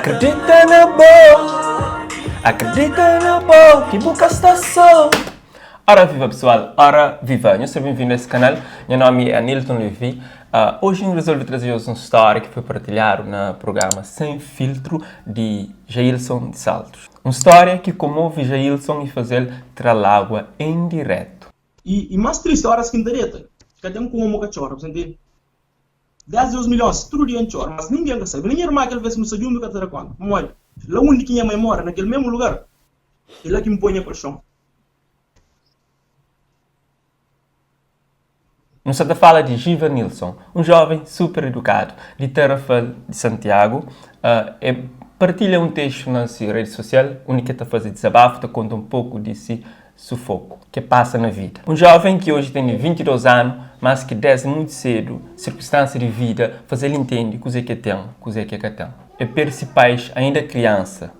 Akredita na bo, akredita na bo ki bu ka sta só. Ora viva pessoal, ora viva! Nhos seja bem-vindo a esse canal. Nha nome é Anilton Levi. Uh, hoje eu resolvi trazer uma história que foi partilhado na programa Sem Filtro de Jailson de Saltos. Uma história que comove Jailson e faz ele tra lágua em direto. I i más tristi óras ki N ta deta, ka ten komu ka txora, bu sa ntende? Désdi 2011, tudu dia N txora, mas ningen ka sabe. Nen nha irma kel vês ki nu sta djuntu ka ta da kónta. Pamodi la undi ki nha mai mora, na kel mésmu lugar, é la ki N poi nha kolxon. Nu sta ta fala di Givanilson, un joven super edukadu di Tarrafal di Santiagu. E partilha un textu na si redi sosial undi ki e ta faze dizabafu, ta konta un poku di si sufoku ki e pasa na vida. Un joven ki oji tene 22 anu, mas ki desdi mutu sedu sirkunstansia di vida faze-l intendi kuze ki e ten, kuze ki e ka ten. E perde si pais ainda kriansa,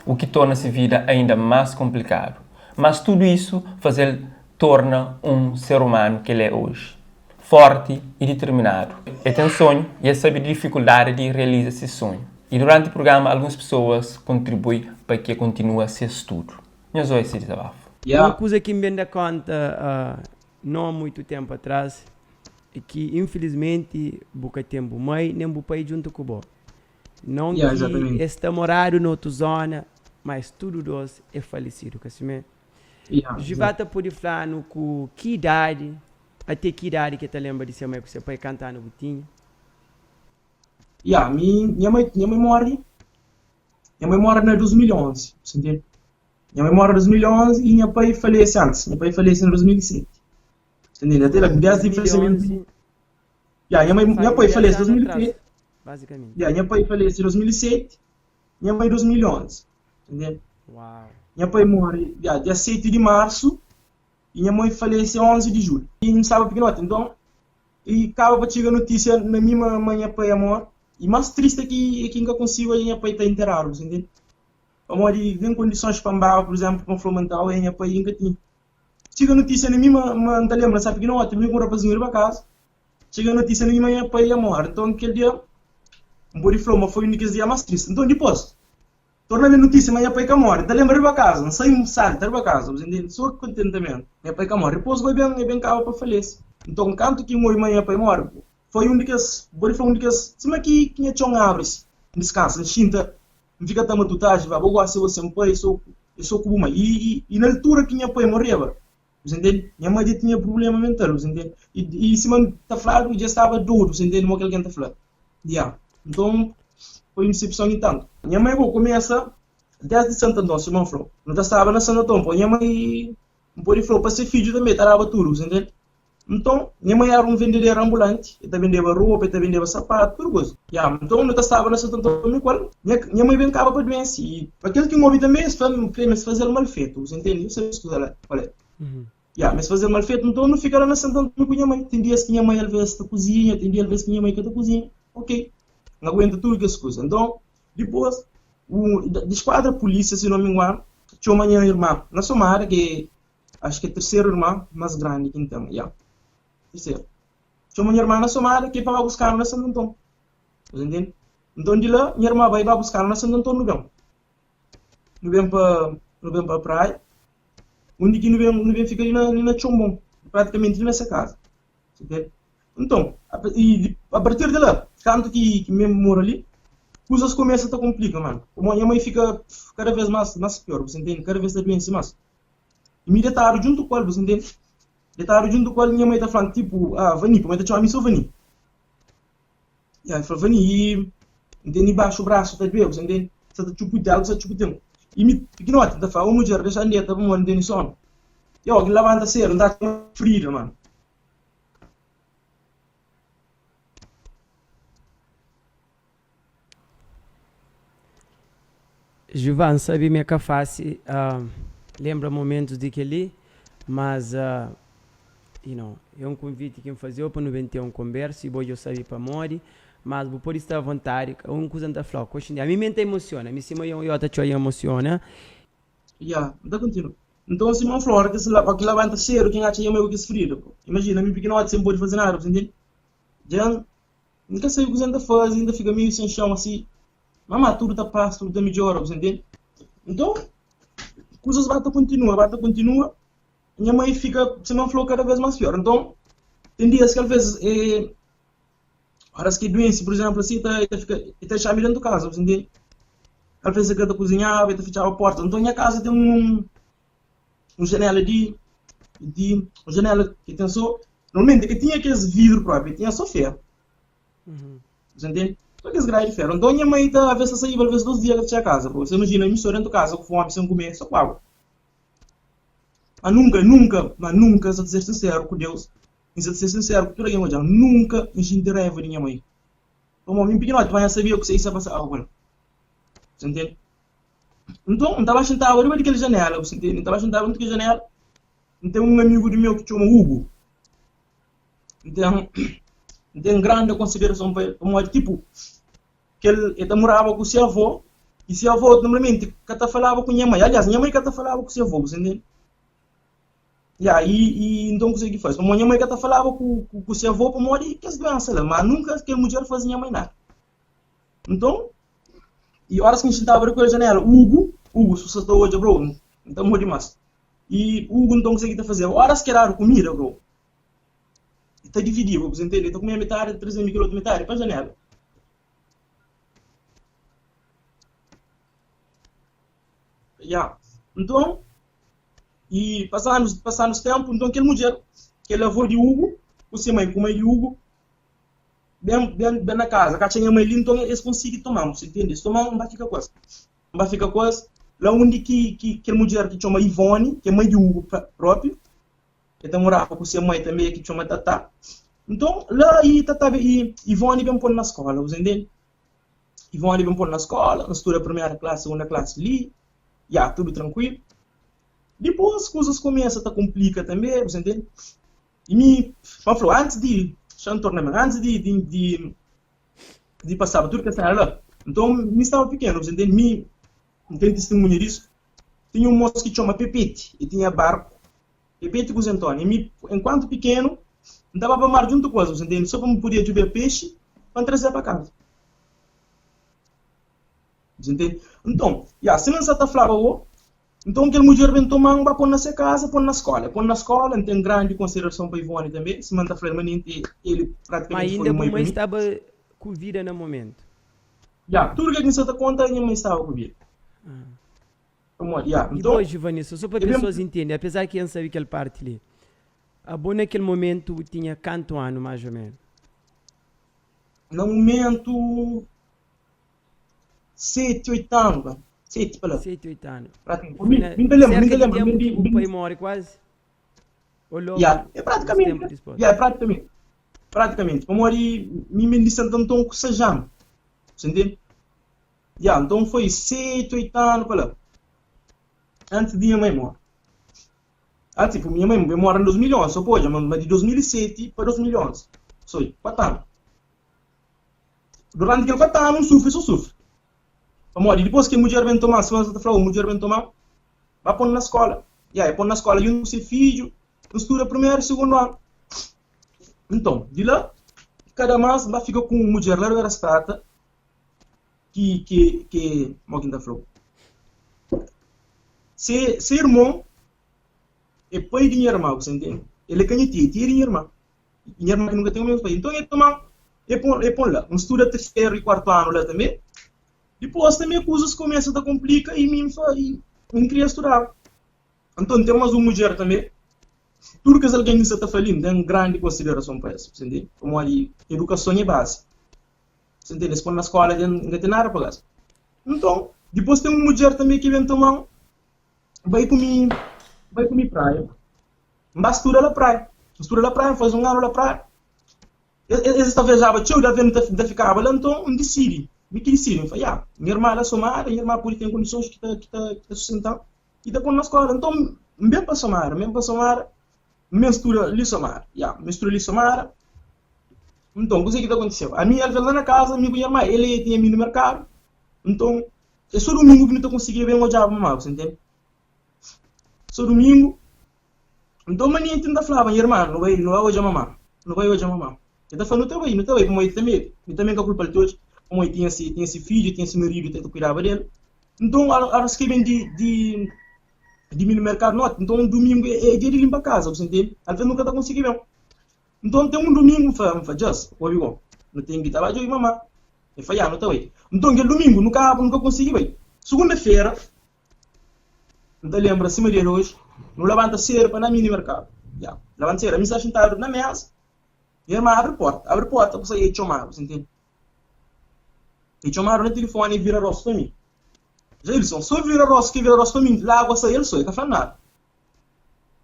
u ki torna si vida ainda mas konplikadu. Mas tudu isu faze-l torna un ser umanu ki el é oji, fórti i ditirminadu. El ten sonhu i el sabe di difikuldadi di realiza se sonhu. I duranti prugrama alguns pesoas kontribui pa ki el kontinua se studu. Nhos obi se dizabafu. Un kuza ki N ben da kónta no muitu ténpu atrás é ki infilismenti bu ka ten bu mai nen bu pai djuntu ku bo. Non ki es sta moradu na otu zóna, má es tudu dôs é falesidu, ka simé? Jeová ta pode fla-nu ku ki idadi, até ki idadi ki el ta lenbra di se mai ku se pai kantu anu bu tinha? Ya, mi, nha mai, nha mai móre, nha mai móre na 2011, bu ntende? Nha mai móre na 2011 i nha pai falese antis, nha pai falese na 2007, bu ntende? Até la, desdi falesimentu 2011, Ya, nha mai, nha faz pai 10 falese anu atrás, 2007, bazikamenti. ya, nha pai falese 2007, nha mai 2011, ntende? Uau. Nha pai móre, ya, dia 7 di marsu i nha mai falese 11 di julhu. I N staba pikinoti, nton, i kaba pa txiga notisia na mi ma, ma nha pai amor. I más tristi é ki, é ki N ka konsigu odja nha pai ta interadu, bu ntende? Pamodi nen kondisons pa N baba, pur izénplu, pa N fla-m nha pai, N ka tinha. Txiga notísia na mi ma, ma N ta lenbra, N staba pikinoti, mi ku un rapazinhu riba kaza. Txiga notísia na mi ma nha pai dja móre. Nton, kel dia, N pode fla-u ma foi un di kes dia más tristi. Nton, dipôs, torna ben notísia ma nha pai ka móre. N ta lenbra riba kaza, N sai, N salta riba kaza, bu ntende? Sô kontentamentu, nha pai ka móre. Dipôs, bai ben, e ben kaba pa falese. Nton, kantu ki N obi ma nha pai móre, foi un di kes, N pode fla un di kes, sima ki nha txon abri, N diskansa, N xinta, N fika ta matuta, Jeová, bo gosi bo sen pai, so, é so ku bu mai. I, i, i na altura ki nha pai moreba, Você entende? Nha mai dja tinha problema mental, você entende? E, e sima ta fladu, dja staba dodu, você entende? Mo ki algen ta fla. Ya. Nton, foi un disepson i tantu. Nha mai bo kumesa desdi Santo Anton, sima N flau. Nu ta staba na Santo Anton, po nha mai, N pode flau, pa se fidju tanbe ta daba tudu, você entende? Nton, nha mai era un vendedera anbulanti, e ta bendeba ropa, e ta bendeba sapatu, tudu kuza. Ya, nton nu ta staba na Santo Anton mi ku el. Nha, nha mai ben kaba pa duense i pa kel ki N obi tanbe, es fla, N kre ma es faze-l mal fetu, bu ntende? N sabe es kuza la, kual é. Ya, ma es faze-l mal fetu, nton nu fika la na Santo Anton mi ku nha mai. Ten dias ki nha mai alvês ta kuzinha, ten dia alvês ki nha mai ka ta kuzinha. Ok, N aguenta tudu kes kuza. Nton, dipôs, un di skuadra pulísia, si no mi nguanu, txoma nha irma na Somada, ki Acho ki é terceru irmã más grandi ki N ten, ya. Terceru. Txoma nha irmã na Somada ki é pa ba buska-nu na Santu Anton. Nhos ntende? Nton di la, nha irmã bai ba buska-nu na Santu Anton, nu ben. Nu ben pa, nu ben pa praia, undi ki nu ben, nu ben fika li na, li na Txonbon, pratikamenti li na se kaza. Ntende? Nton, i a partir di la, kantu ki, ki mi mora li, kuzas kumesa ta konplika, mano. Pamodi nha mai fika kada vez más, más pior, bu ntende? Kada vez ta duense más. I mi detadu djuntu ku el, bu sa ntende? Detadu djuntu ku el, nha mai ta fla-m tipo, ah, Vani, pamodi el ta txoma mi so Vani. Ya, el fla, Vani, i N tene baxu brasu ta due, bu sa ntende? Sa ta txuputi, algu sa txuputi-m. I mi, pikinoti, N ta fla, ô mudjer, dexa-m deta pamodi N tene sonu. I óki N labanta sedu, N ta atxa frida, mano. Jeová, N sabe ma é ka fásil lenbra momentus di kel-li, mas you know, é un konviti ki N faze-u pa nu ben ten un konbérsu i bo dja sabe pamodi. Mas bu pode sta avontadi. Un kuza N ta fla-u, koxindia, ami mi N ta emosiona, mi sima N ta txoi emosiona. Ya, N ta kontinua. Nton, sima N fla, óra ki es óki labanta sédu, ki N atxa nha mai ku kes frida. Imajina, mi pikinoti, sen pode faze nada, bu ta ntende? Dja N ka sabe kuzê N ta faze, N ta fika meiu sen xon asi. Mama, tudu ta pasa, tudu ta midjora, bu ntende? Nton, kuzas ba ta kontinua, ba ta kontinua, nha mai fika, sima N fla-u, kada vez más pior. Nton, ten dias ki alvês e óras ki e duense, pur izénplu, asi, e ta fika, e ta dexa-mi déntu kaza, bu ntende? Alvês e ka ta kuzinhaba, e ta fitxaba pórta. Nton, nha kaza ten un un janéla di di un janéla ki ten sô, normalmenti ka tinha kes vidru própi, tinha sô féru. Você entende? Só kes gradi di feru. Nton nha mai ta avês ta saíba alvês dos dia ka ta txega kaza. Você imajina mi sô dentu kaza ku fomi sen kume sô ku agu. Ma nunka, nunka, ma nunka, N sa ta ser sinseru ku Deus, N sa ta ser sinseru ku tudu algen ki odja-m, nunka N xinti raiva di nha mai. Pamodi mi pikinoti pa nha sabia kuzê ki sta pasaba ku el. Você entende? Nton, N ta ba xintaba riba di kel janela, você entende? N ta ba xintaba riba di kel janela, N ten un amigu di meu ki txoma Hugo. N ten, N ten grandi konsiderason pa el, pamodi tipu, kel, el ta moraba ku se avó, i se avó normalmenti ka ta falaba ku nha mai, aliás, nha mai ka ta falaba ku se avó, bu sta ntende? Ya, i, i nton kuzê ki faze? Pamodi nha mai ka ta falaba ku, ku, ku se avó pamodi kes duénsa la, má nunka kel mudjer faze nha mai nada. Nton, i óras ki N xintaba riba kel janéla, Hugo, Hugo, si bu sta ta odja, bro, N ta amau dimás. I Hugo, nton kuzê ki ta fazeba? Óras ki el dadu kumida, bro, E ta dividiba, bu ntende? E ta kumeba metadi, e ta trazeba kel otu metadi pa janela. Ya. Nton, i pasandu, pasandu ténpu, nton kel mudjer, kel avó di Hugo, ku se mai, ku mai di Hugo, ben, ben, ben na kaza, ka atxa nha mai li, nton es konsigi toma-m, bu ntende? Es toma-m, N ba fika ku es. N ba fika ku es la undi ki, ki kel mudjer ki txoma Ivone, ki é mai di Hugo própi, El ta moraba ku se mai tanbe ki txoma Tatá. Nton, la i Tatá i Ivone ben pô-l na skóla, bu ntende? Ivone ben pô-l na skóla, N studa primeru klasi, segunda klasi li, ya, tudu trankuilu. Dipôs, kuzas kumesa ta konplika tanbe, bu ntende? I mi, pa N fla-u, antis di, xa N torna ben, antis di, di, di, di pasaba tudu kes séna la, nton, mi staba pikenu, bu ntende? Mi, N ten tistimunha disu. Tinha un mosu ki txoma Pepeti, e tinha barku. Pepeti ku Zé Ntóni. I mi, enkuantu pikenu, N ta ba pa mar djuntu ku es, bu ntende, so pa N podia djubia pexi pa N traze pa kaza. Bu ntende? Nton, ya, sima N sa ta flaba bo, nton kel mudjer ben toma-m, ba pô-m na se kaza, pô-m na skóla. E pô-m na skóla, N ten grandi konsiderason pa Ivone tanbe, sima N ta fla-l manenti, el Ma pratikamenti foi inda un bu mai pa mai mi. staba ku vida na momentu. Ya, tudu kel ki N sa ta konta, nha mai staba ku vida. Pamodi, ya, I nton, bo, Givanilson, so pa e ben. pesoas intende, apezar ki N sabe kel parti li, abo na kel momentu bu tinha kantu anu, más o ménu? Na momentu, seti, oitu anu, ba. Seti pa la. Seti, oitu anu. Praticamente. Foi Mi, na mi ta lenbra, mi serka ta di lenbra, ténpu mi ki di, bu mi pai di, móre kuazi? Ô ya, lógu é uns praticamente, ténpu dipôs? ya, é praticamente, praticamente. Pamodi mi ben di Santo Anton ku Sajam, você entende? Ya, nton foi seti, oitu anu pa la, antis di nha mai móre. Ah, tipo, minha mãe ben móre na 2011, só pode, ma di 2007 pa 2011, soi, 4 anu. Durante kel 4 anu, N sufri, só sufri. Pamodi dipôs ki mudjer ben toma, sima ta fla, o mudjer ben toma, ba pô-m na skóla. Ya, e pô-m na skóla djuntu ku se fidju, N studa primeru i sugundu anu. Nton, di la, kada más N ba fika ku un mudjer la Riberas Prata, ki ki ki mo ki N ta fla-u? Se se irmon é pai di nha irma, bu sta ntende? El é ka nha tia, é tia di nha irma. Nha irma ki nunka ten o mesmu pai. Nton, el toma-m, el pô-m el pô-m la. N studa terseru i kuartu anu la tanbe. Dipôs tanbe kuzas kumesa ta konplika i mi N fla i N kria studaba. Nton, ten más un mudjer tanbe. Tudu kes algen ki N sta ta fla li, N ten grandi konsiderason pa es, bu sta ntende? Pamodi edukason é bazi. Você ntende? Es pô-m na skóla dja N ka ten nada pa gasta. Nton, dipôs ten un mudjer tanbê ki ben toma-m, bai ku mi, bai ku mi praia. N ba studa la praia. N studa la praia, N faze un anu la praia. Es ta viajaba txeu, da vez N ta fikaba la. Nton, N disidi, mi ki disidi, N fla, ya, nha irma la Somada, nha irma pode ten kondisons ki ta, ki ta, ki ta sustenta-m i ta pô-m na skóla. Nton, N ben pa Somada, N ben pa Somada, N ben studa li Somada. Ya, N ben studa li Somada. Nton, kuzê ki ta kontiseba? Ami, alvês, la na kaza, mi ku nha irma, el e tinha mi nu merkadu. Nton, é sô dumingu ki nu ta konsigia ben odjaba mamá, bu ta ntende? Sô dumingu. Nton, manenti N ta flaba nha irma, Nu bai, nu bai odja mamá, nu bai odja mamá. El ta fla, Nu ta bai, nu ta bai, pamodi el ta medu. Mi tanbê N ka kulpa-l ti oji. Pamodi tinha se tinha se fidju, tinha se maridu ta kuidaba del. Nton, óras ki el ben di di di mini merkadu noti, nton dumingu é dia di linpa kaza, bu sta ntende? Alvês nu ka ta konsigi ben. Nton ten un dumingu N fla, N fla, Djas, obi bo, nu ten ki ta ba djobe mamá. El fla, Ya, nu ta bai. Nton kel dumingu nu kaba, nu ka konsigi bai. Sugunda-fera, N ta lenbra sima dia di oji, nu labanta sedu pa na mini merkadu. Ya, labanta sedu, ami sta xintadu na mesa, nha irma abri porta, abri porta ku sai e txomadu, bu sta ntende? E txomadu na tilifoni e vira rostu pa mi. Jailson, so vira rostu ki vira rostu pa mi, lagua sai el so, e ka fla nada.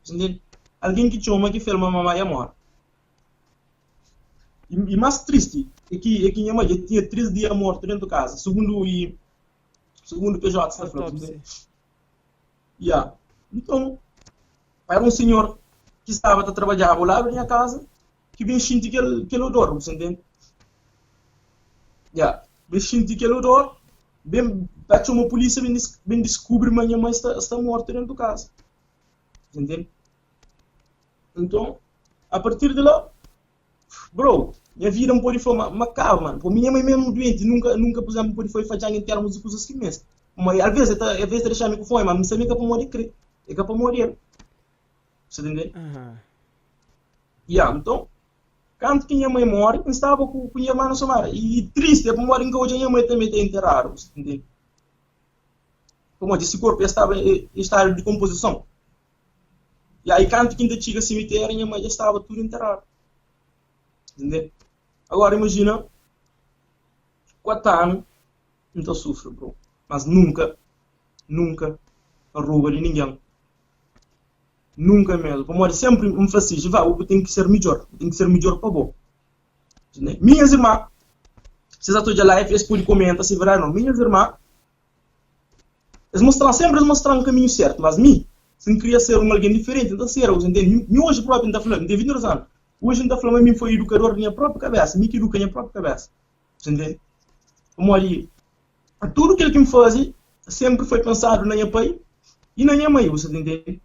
Bu sta ntende? Algen ki txoma ki fla ma mamá dja mora. I, i mas tristi é ki é ki nha mai dja tinha 3 dia mortu dentu kaza, sugundu i sugundu PJ sta fla. Autópsia. Ya. Nton, era un sinhor ki staba ta trabadjaba ao ladu di nha kaza ki ben xinti kel kel odor, bu sta ntende? Ya, ben xinti kel odor, ben ba txoma pulísia, ben ben diskubri ma nha mai sta sta mortu dentu kaza. Bu sta ntende? Nton, a partir di la, bro, nha vida N pode fla ma ma kaba, mano. Pô, mi nha mai mesmu duenti, nunka nunka pur izénplu N pode foi fadja-m en termus di kuzas ki N meste. Pamodi alvês el ta alvês el ta dexa-m ku fómi, ma N sabe ma é ka pamodi el krê, é ka pamodi el. Bu sta ntende? Aham. Ya, nton, kantu ki nha mai móre, N staba ku ku nha irma na Somada. I tristi é pamodi N ka odja nha mai tanbê ta interadu, bu sta ntende? Pamodi si korpu dja staba en stadu di dikonpozison. Ya, i kantu ki N ta txiga simitériu, nha mai dja staba tudu interadu. Ntende? Agora imajina, 4 anu N ta sufri, bro, mas nunka, nunka N roba di ningen. Nunka mesmu. Pamodi sempri N fla si, Jeová, bu ten ki ser midjor, bu ten ki ser midjor pa bo. Ntende? Minhas irma, si es ta odja live, es pode komenta si é verdadi o nau. Minhas irma, es mostra-m, sempri es mostra-m kaminhu sertu, mas mi, si N kria ser un algen diferenti, N ta ser, bu ta ntende? Mi, mi oji propi N ta fla, N ten 22 anu, oji N ta fla ma mi foi idukador di nha propi kabesa, mi ki iduka nha propi kabesa. Bu ta ntende? Pamodi tudu kel ki N faze sempri foi pensadu na nha pai i na nha mai, bu sta ta ntende?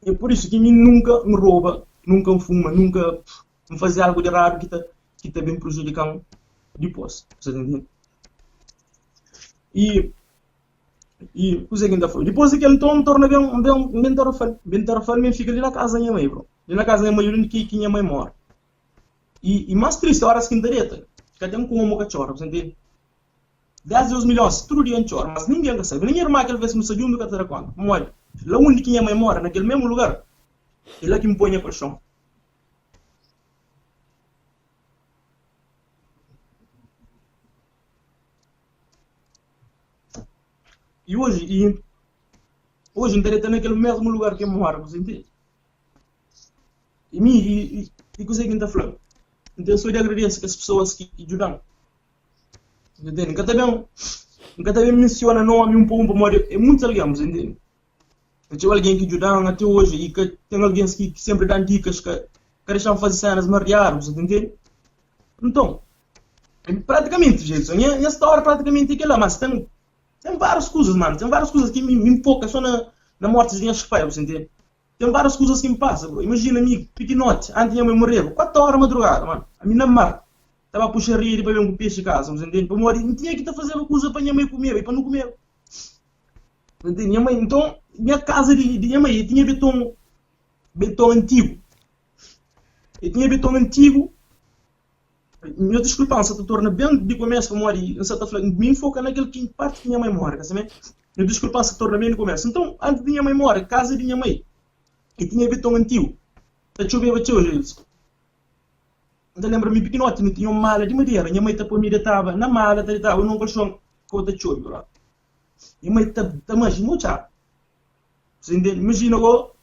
É pur isu ki mi nunka N roba, nunka N fuma, nunka N faze algu di eradu ki ta ki ta ben prejudika-m dipôs, bu sta ta ntende? I i kuzê ki N ta fla? Dipôs di kel nton, N torna ben N ben N ben Tarrafal, N ben Tarrafal mi N fika li na kaza di nha mai, bro, li na kaza di nha mai undi ki ki nha mai mora. I i más tristi, óras ki N ta deta, ka ten komu ka txora, bu sta ntende? 10 2011, tudu dia N txora, mas ningen ka sabe. Nen irma kel vez ki nu sta djuntu ka ta da konta. Pamodi la undi ki nha mai mora, na kel mesmu lugar, é la ki N poi nha kolxon. I oji, i oji N ta deta na kel mesmu lugar ki N mora, bu ntende? I mi, i, i, i kuzê ki N ta fla? N ten sô di agradese kes pesoas ki, ki djuda-m. Ntende? N ka ta ben, N ka ta ben mensiona nomi un pa un pamodi é muitus algen, bu ntende? Ten txeu algen ki djuda-m ate oji i ka ten algens ki, ki senpri da-m dikas, ka, ka dexa-m faze sénas mariadu, bu ntende? Nton, pratikamenti, Jailson, nha, nha stória pratikamenti é kel-la, mas ten, ten várius kuzas, mano, ten várius kuzas ki mi, mi N foka sô na, na mortis di nhas pai, bu ntende? Ten várias kuzas ki N pasa, bro. Imajina mi, pikinoti, anti nha mai moreba, 4 óra madrugada, mano, ami na mar, ta ba puxa redi pa ben ku pexi kaza, bu ta ntende? Pamodi N tinha ki ta fazeba kuza pa nha mai kumeba i pa nu kumeba. Bu ta ntende? Nha mai, nton, nha kaza di, di nha mai, e tinha beton, beton antigu. E tinha beton antigu. Nhos diskulpa-m, N sa ta torna ben di komésu pamodi N sa ta fla, mi N foka na kel ki parti ki nha mai móre, ka simé? Nhos diskulpa-m, N sa ta torna ben di komésu. Nton, antis di nha mai móre, kaza di nha mai e tinha beton antigu, ta txobeba txeu ves. N ta lenbra mi pikinoti, nu tinha un mala di madera, nha mai ta poi mi detaba na mala, ta detaba na un kolxon kau ta txobe, bro. Nha mai ta ta manxe motxadu. Bu sa intende? Imajina go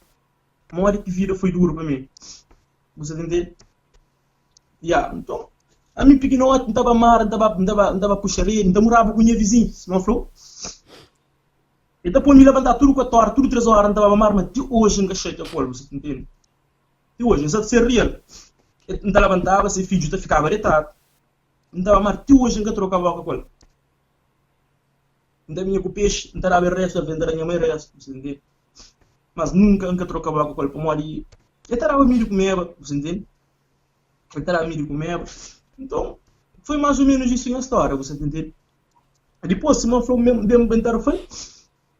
modi ki vida foi duru pa mi. Bu sa intende? Ya, nton, ami pikinoti, N ta ba mar, N ta ba, N ta ba, N ta ba puxa redi, N ta moraba ku nha vizinhu, sima N fla-u. E ta poi-mi labanta tudu 4 óra, tudu 3 óra N ta baba mar, ma ti oji N ka xatia ku el, bu sa ta ntende? Ti oji, N sa ta ser real. N ta labantaba, se fidju ta fikaba detadu, N ta ba mar, ti oji N ka troka boka ku el. N ta binha ku pexi, N ta daba el restu, alvês N ta da nha mai restu, bu sa ta ntende? Mas nunka N ka troka boka ku el, pamodi e ta daba mi di kumeba, bu sa ntende? El ta daba mi di kumeba. Nton, Foi mais ou menos isso nha história, bu sa ta intende? Dipôs, sima N fla-u, N ben ben Tarrafal,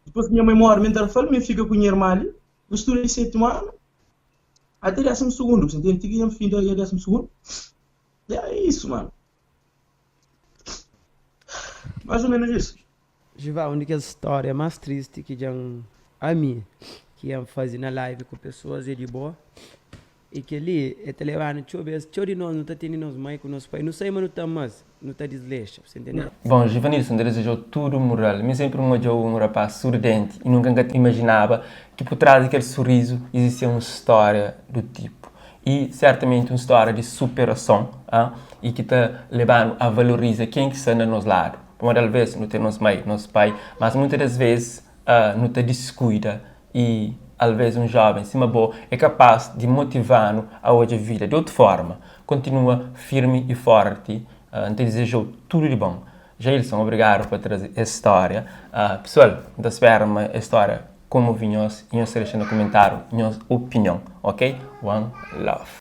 dipôs ki nha mãe móre, N ben Tarrafal, mi fika ku nha irmã li, nu studa di sétimu anu ate désimu sugundu, bu sa ntende? Ti ki nha finda nha désimu sugundu. Ya, é isso, mano. Mais ou menos isso. Jeová, un di kes stória más tristi ki dja N ami ki N faze na live ku pesoas é di bo. I kel-li el ta leba-nu txeu bês, txeu di nos nu ta tene nos mai ku nos pai, nu sai ma nu ta ama-s, nu ta dislexa. Bu sta intende? Bom, Givanilson, N ta deseja-u tudu mural. Mi senpri N odja-u un rapaz suridenti i nunka N ka ta imaginaba ki pur trás di kel surizu izistia un stória du tipu. I sertamenti un stória di superason i ki ta leba-nu a valoriza ken ki sta na nos ladu. Pamodi alvês nu ten nos mai, nos pai, mas muitas des ves nu ta diskuida i alvês un jóven sima bo é kapás di motiva-nu a odja vida di otu fórma. Kontinua firmi i fórti. N ta dizeja-u tudu di bon. Jailson, obrigadu pa traze es stória. Pesoal, N ta spera ma es stória komovi nhos i nhos ta dexa na kumentáriu nhos opinion. Ok? One love.